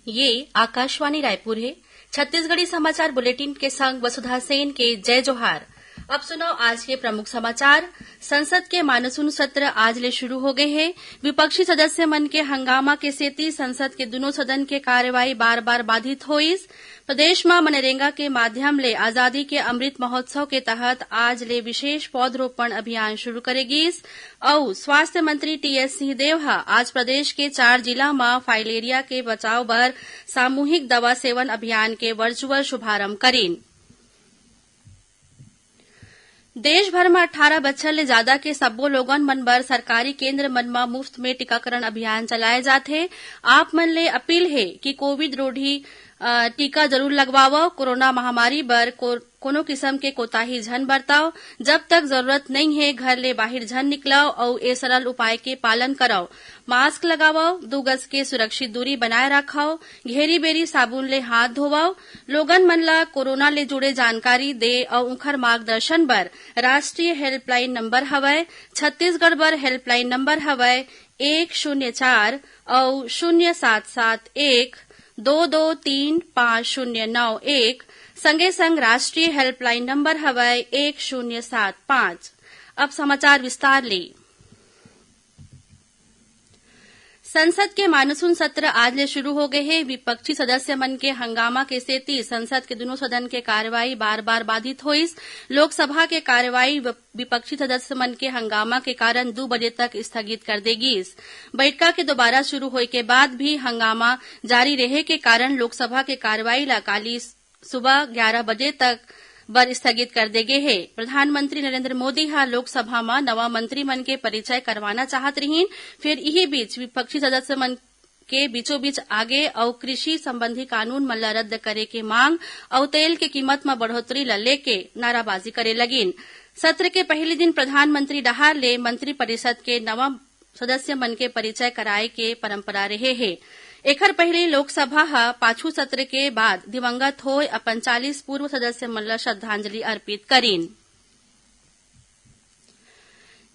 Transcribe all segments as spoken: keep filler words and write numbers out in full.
ये आकाशवाणी रायपुर हे। छत्तीसगढ़ी समाचार बुलेटिन के संग वसुधा सेन के जय जोहार। अब सुनव आज के प्रमुख समाचार। संसद के मानसून सत्र आज ले शुरू हो गए हे। विपक्षी सदस्य मन के हंगामा के सेती संसद के दूनों सदन के कार्यवाही बार-बार बाधित होइस। प्रदेश म मनरेगा के माध्यम ले आजादी के अमृत महोत्सव के तहत आज ले विशेष पौधरोपण अभियान शुरू करे गिस। अउ स्वास्थ्य मंत्री टीएस सिंहदेव ह आज प्रदेश के चार जिला म फाइलेरिया के बचाव बर सामूहिक दवा सेवन अभियान के वर्चुअल शुभारंभ करिन। देश भर म अट्ठारह बछर ले जादा के सब्बो लोगन मन बर सरकारी केंद्र मन म मुफ्त में टीकाकरण अभियान चलाए जात हे। आप मन ले अपील हे कि कोविड रोधी, अ, टीका जरूर लगवावव। कोरोना महामारी बर को-, कोनो किसम के कोताही झन बरतव। जब तक जरूरत नइ हे, घर ले बाहिर झन निकलव अउ ए सरल उपाय के पालन करव। मास्क लगावव, दू गज के सुरक्षित दूरी बनाए राखव, घेरी-बेरी साबुन ले हाथ धोवव। लोगन मन ल कोरोना ले जुड़े जानकारी दे अउ उंखर मार्गदर्शन बर राष्ट्रीय हेल्पलाइन नंबर हवय। छत्तीसगढ़ बर हेल्पलाइन नंबर हवय एक शून्य चार अउ शून्य सात सात एक दो दो तीन पाँच शून्य नौ एक। संगे संग राष्ट्रीय हेल्पलाइन नंबर हवय एक शून्य सात पाँच। अब समाचार विस्तार ले। संसद के मानसून सत्र आज ले शुरू हो गए हे। विपक्षी सदस्य मन के हंगामा के सेती संसद के दूनों सदन के कार्यवाही बार-बार बाधित होइस। लोकसभा के कार्यवाही वि-, विपक्षी सदस्य मन के हंगामा के कारण दू बजे तक स्थगित कर दे गिस। बैठका के दोबारा शुरू होए के बाद भी हंगामा जारी रहे के कारण लोकसभा के कार्यवाही ला काली सुबह ग्यारह बजे तक बर स्थगित कर दे गे हे। प्रधानमंत्री नरेंद्र मोदी ह लोकसभा म नवा मंत्री मन के परिचय करवाना चाहत रिहीन, फेर इही बीच विपक्षी सदस्य मन के बीचों बीच आगे अउ कृषि संबंधी कानून मन ल रद्द करे के मांग अउ तेल के कीमत म बढ़ोतरी ल लेके नाराबाजी करे लगिन। सत्र के पहिली दिन प्रधानमंत्री डहार ले मंत्रिपरिषद के नवा सदस्य मन के परिचय कराए के परंपरा रहे हे। एखर पहिली लोकसभा ह पाछू सत्र के बाद दिवंगत होय अपन चालीस पूर्व सदस्य मन ल श्रद्धांजलि अर्पित करिन।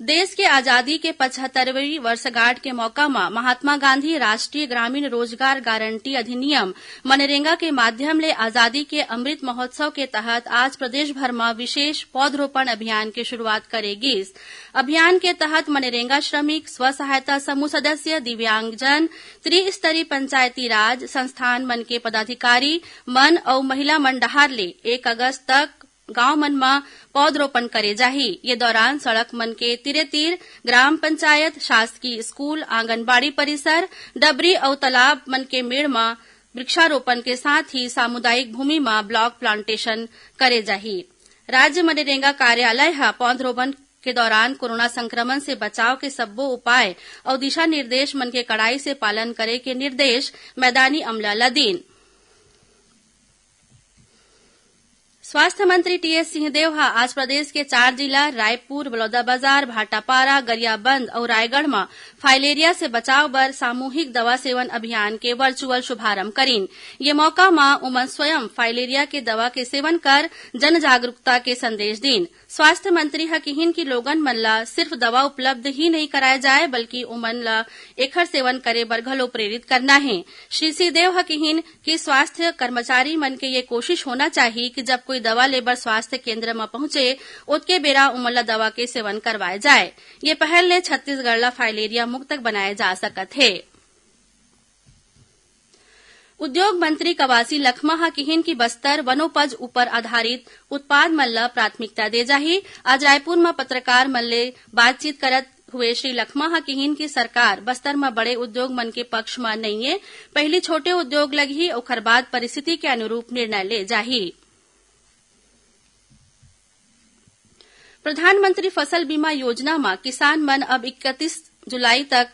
देश के आजादी के पचहत्तरवीं वर्षगांठ के मौका म महात्मा गांधी राष्ट्रीय ग्रामीण रोजगार गारंटी अधिनियम, मनरेगा के माध्यम ले आजादी के अमृत महोत्सव के तहत आज प्रदेश भर म विशेष पौधरोपण अभियान के शुरुआत करे गिस। अभियान के तहत मनरेगा श्रमिक, स्व सहायता समूह सदस्य, दिव्यांगजन, त्रिस्तरीय पंचायती राज संस्थान मन के पदाधिकारी मन अउ महिला मन डहार ले एक अगस्त तक गांव मन म पौधरोपण करे जाही। ये दौरान सड़क मन के तीरे तीर ग्राम पंचायत, शासकीय स्कूल, आंगनबाड़ी परिसर, डबरी अउ तालाब मन के मेड़ म वृक्षारोपण के साथ ही सामुदायिक भूमि म ब्लॉक प्लांटेशन करे जाही। राज्य मनरेगा कार्यालय ह पौधरोपण के दौरान कोरोना संक्रमण से बचाव के सब्बो उपाय अउ दिशा निर्देश मन के कड़ाई से पालन करे के निर्देश मैदानी अमला ल दीन। स्वास्थ्य मंत्री टीएस सिंहदेव ह आज प्रदेश के चार जिला रायपुर, बलौदाबाजार, भाटापारा, गरियाबंद अउ रायगढ़ म फाइलेरिया से बचाव बर सामूहिक दवा सेवन अभियान के वर्चुअल शुभारंभ करिन। ये मौका म उमन स्वयं फाइलेरिया के दवा के सेवन कर जन जागरूकता के संदेश दीन। स्वास्थ्य मंत्री ह किहिन कि लोगन मन ल सिर्फ दवा उपलब्ध ही नइ कराए जाए, बल्कि उमन ल एखर सेवन करे बर घलो प्रेरित करना हे। श्री सिंहदेव ह किहिन कि स्वास्थ्य कर्मचारी मन के ये कोशिश होना चाही कि जब कोई दवा ले बर स्वास्थ्य केंद्र म पहुंचे, ओतके बेरा उमन ल दवा के सेवन करवाए जाए। ये पहल ले छत्तीसगढ़ ल फाइलेरिया मुक्त बनाए जा सकत हे। उद्योग मंत्री कवासी लखमा ह किहिन कि बस्तर वनोपज ऊपर आधारित उत्पाद मन ल प्राथमिकता दे जाही। आज रायपुर म पत्रकार मन ले बातचीत करत हुए श्री लखमा ह किहिन कि सरकार बस्तर म बड़े उद्योग मन के पक्ष म नइये, पहिली छोटे उद्योग लगही, ओखर बाद परिस्थिति के अनुरूप निर्णय ले जाही। प्रधानमंत्री फसल बीमा योजना म किसान मन अब इकतीस जुलाई तक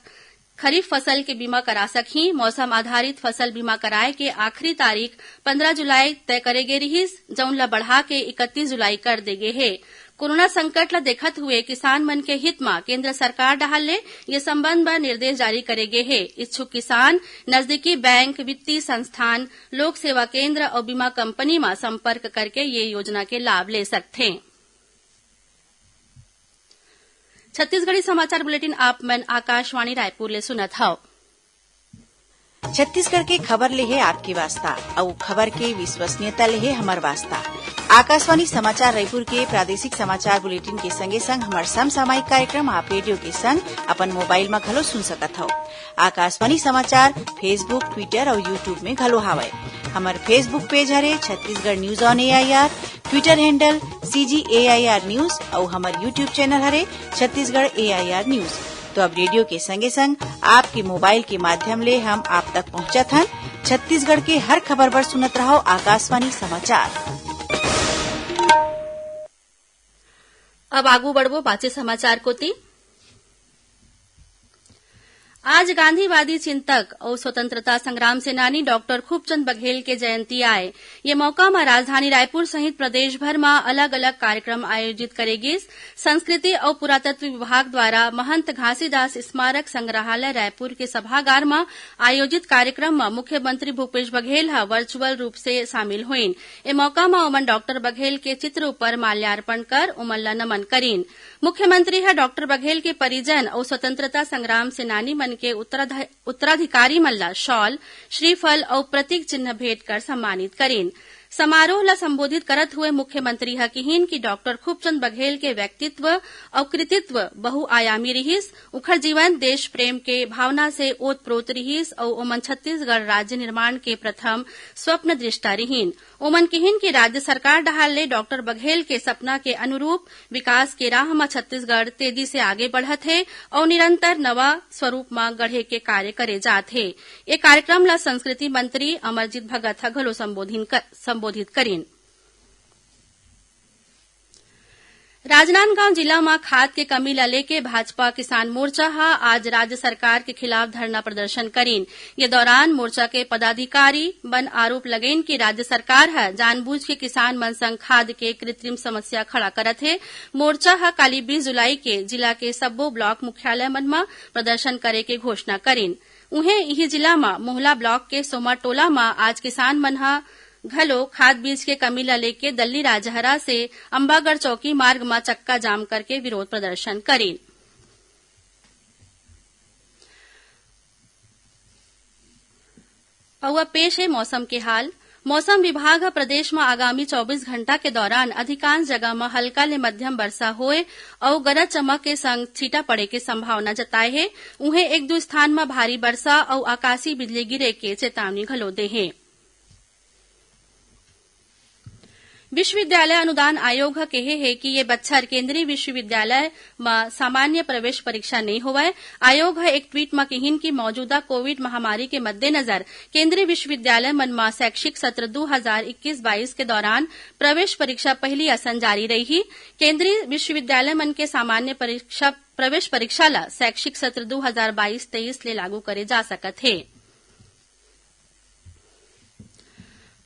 खरीफ फसल के बीमा करा सकही। मौसम आधारित फसल बीमा कराए के आखिरी तारीख पंद्रह जुलाई तय करे गे रिहिस, जउन ल बढ़ा के इकतीस जुलाई कर दे गे हे। कोरोना संकट ल देखत हुए किसान मन के हित म केंद्र सरकार डहार ले ये संबंध म निर्देश जारी करे गे हे। इच्छुक किसान नजदीकी बैंक, वित्तीय संस्थान, लोक सेवा केंद्र अउ बीमा कंपनी म संपर्क करके ये योजना के लाभ ले सकथे। छत्तीसगढ़ी समाचार बुलेटिन आप मन आकाशवाणी रायपुर ले सुनत हव। छत्तीसगढ़ के खबर ले हे आपके वास्ता, अउ खबर के विश्वसनीयता ले हे हमर वास्ता। आकाशवाणी समाचार रायपुर के प्रादेशिक समाचार बुलेटिन के संगे संग हमर समसामयिक कार्यक्रम आप रेडियो के संग अपन मोबाइल म घलो सुन सकत हव। आकाशवाणी समाचार Facebook, Twitter अउ YouTube में घलो हावय। हमर Facebook पेज हरे Chhattisgarh news on AIR, Twitter handle CG AIR news अउ हमर YouTube चैनल हरे छत्तीसगढ़ एआईआर न्यूज। तो अब रेडियो के संगे संग आपके मोबाइल के माध्यम ले हम आप तक पहुंचत हन। छत्तीसगढ़ के हर खबर बर सुनत रहव आकाशवाणी समाचार। अब आगू बढ़बो बाचे समाचार कोति। आज गांधीवादी चिंतक अउ स्वतंत्रता संग्राम सेनानी डॉक्टर खूबचंद बघेल के जयंती आय। ये मौका म राजधानी रायपुर सहित प्रदेश भर म अलग-अलग कार्यक्रम आयोजित करे गिस। संस्कृति अउ पुरातत्व विभाग द्वारा महंत घासीदास स्मारक संग्रहालय रायपुर के सभागार म आयोजित कार्यक्रम म मुख्यमंत्री भूपेश बघेल ह वर्चुअल रूप से शामिल होइन। ए मौका म ओमन डॉक्टर बघेल के चित्र ऊपर माल्यार्पण कर ओमन ल नमन करिन। मुख्यमंत्री ह डॉक्टर बघेल के परिजन अउ स्वतंत्रता संग्राम सेनानी मन के उत्तराध-, उत्तराधिकारी मन ल शॉल, श्रीफल अउ प्रतीक चिन्ह भेंट कर सम्मानित करिन। समारोह ल संबोधित करत हुए मुख्यमंत्री ह किहिन कि डॉक्टर खूबचंद बघेल के व्यक्तित्व अउ कृतित्व बहुआयामी रिहिस। उंखर जीवन देश प्रेम के भावना से ओत-प्रोत रिहिस अउ ओमन छत्तीसगढ़ राज्य निर्माण के प्रथम स्वप्न दृष्टा रिहिन। ओमन किहिन कि राज्य सरकार डहार ले डॉक्टर बघेल के सपना के अनुरूप विकास के राह म छत्तीसगढ़ तेजी से आगे बढ़त हे अउ निरंतर नवा स्वरूप म गढ़े के कार्य करे जात हे। ए कार्यक्रम ल संस्कृति मंत्री अमरजीत भगत ह घलो संबोधिन क-, संबोधित करिन। राजनांदगांव जिला म खाद के कमी ल लेके भाजपा किसान मोर्चा ह आज राज्य सरकार के खिलाफ धरना प्रदर्शन करिन। ये दौरान मोर्चा के पदाधिकारी मन आरोप लगइन कि राज्य सरकार ह जानबूझ के किसान मन संग खाद के कृत्रिम समस्या खड़ा करत हे। मोर्चा ह काली बीस जुलाई के जिला के सब्बो ब्लॉक मुख्यालय मन म प्रदर्शन करे के घोषणा करिन। उहें, इही जिला म मोहला ब्लॉक के सोमा टोला म आज किसान मन ह घलो खाद बीज के कमी ल लेके दल्ली राजहरा से अंबागढ़ चौकी मार्ग म चक्का जाम करके विरोध प्रदर्शन करिन। अउ अब पेश हे मौसम के हाल। मौसम विभाग ह प्रदेश म आगामी चौबीस घंटा के दौरान अधिकांश जगह म हल्का ले मध्यम बरसा होए अउ गरज चमक के संग छींटा पड़े के संभावना जताए हे। उहें, एक दू स्थान म भारी बरसा अउ आकाशीय बिजली गिरे के चेतावनी घलो दे हे। विश्वविद्यालय अनुदान आयोग ह केहे हे कि ये बछर केंद्रीय विश्वविद्यालय म सामान्य प्रवेश परीक्षा नइ होवय। आयोग ह एक ट्वीट म किहिन कि मौजूदा कोविड महामारी के मद्देनजर केंद्रीय विश्वविद्यालय मन म शैक्षिक सत्र दू हजार इक्कीस बाईस के दौरान प्रवेश परीक्षा पहिली असन जारी रइही। केंद्रीय विश्वविद्यालय मन के सामान्य परीक्षा, प्रवेश परीक्षा ल शैक्षिक सत्र दू हजार बाईस तेईस ले लागू करे जा सकत हे।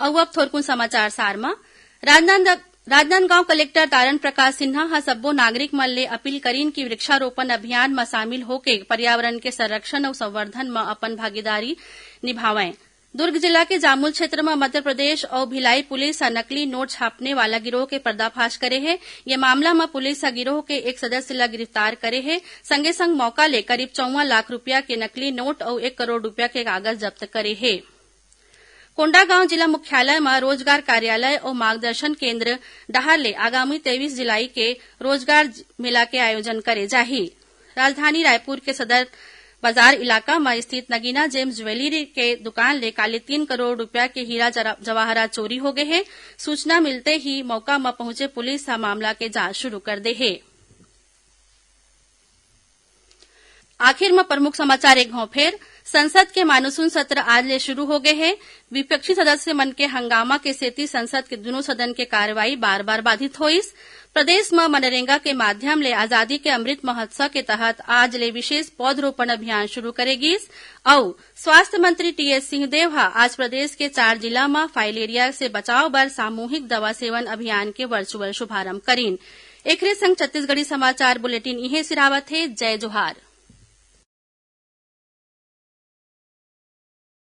अउ अब थोरकुन समाचार सार म। राजनांद-, राजनांदगांव कलेक्टर तारण प्रकाश सिन्हा ह सब्बो नागरिक मन ले अपील करिन कि वृक्षारोपण अभियान म शामिल होके पर्यावरण के संरक्षण अउ संवर्धन म अपन भागीदारी निभावंय। दुर्ग जिला के जामुल क्षेत्र म मध्य प्रदेश अउ भिलाई पुलिस ह नकली नोट छापने वाला गिरोह के पर्दाफाश करे हे। ये मामला म पुलिस ह गिरोह के एक सदस्य ल गिरफ्तार करे हे। संगे संग मौका ले करीब चौवन लाख रूपिया के नकली नोट अउ एक करोड़ रूपिया के कागज जब्त करे हे। कोंडागांव जिला मुख्यालय म रोजगार कार्यालय अउ मार्गदर्शन केंद्र डहार ले आगामी तेईस जुलाई के रोजगार ज-, मेला के आयोजन करे जाही। राजधानी रायपुर के सदर बाजार इलाका म स्थित नगीना जेम्स ज्वेलरी के दुकान ले काली तीन करोड़ रूपिया के हीरा जरा-, जवाहरात चोरी हो गे हे। सूचना मिलते ही मौका म पहुंचे पुलिस ह मामला के जांच शुरू कर दे हे। आखिर म प्रमुख समाचार एक घौं फेर। संसद के मानसून सत्र आज ले शुरू हो गे हे। विपक्षी सदस्य मन के हंगामा के सेती संसद के दूनों सदन के कार्रवाई बार-बार बाधित होइस। प्रदेश म मनरेगा के माध्यम ले आजादी के अमृत महोत्सव के तहत आज ले विशेष पौधरोपण अभियान शुरू करे गिस। अउ स्वास्थ्य मंत्री टीएस सिंहदेव ह आज प्रदेश के चार जिला म फाइलेरिया से बचाव बर सामूहिक दवा सेवन अभियान के वर्चुअल शुभारंभ करिन। एखरे संग छत्तीसगढ़ी समाचार बुलेटिन इहें सिरावत हे। जय जोहार।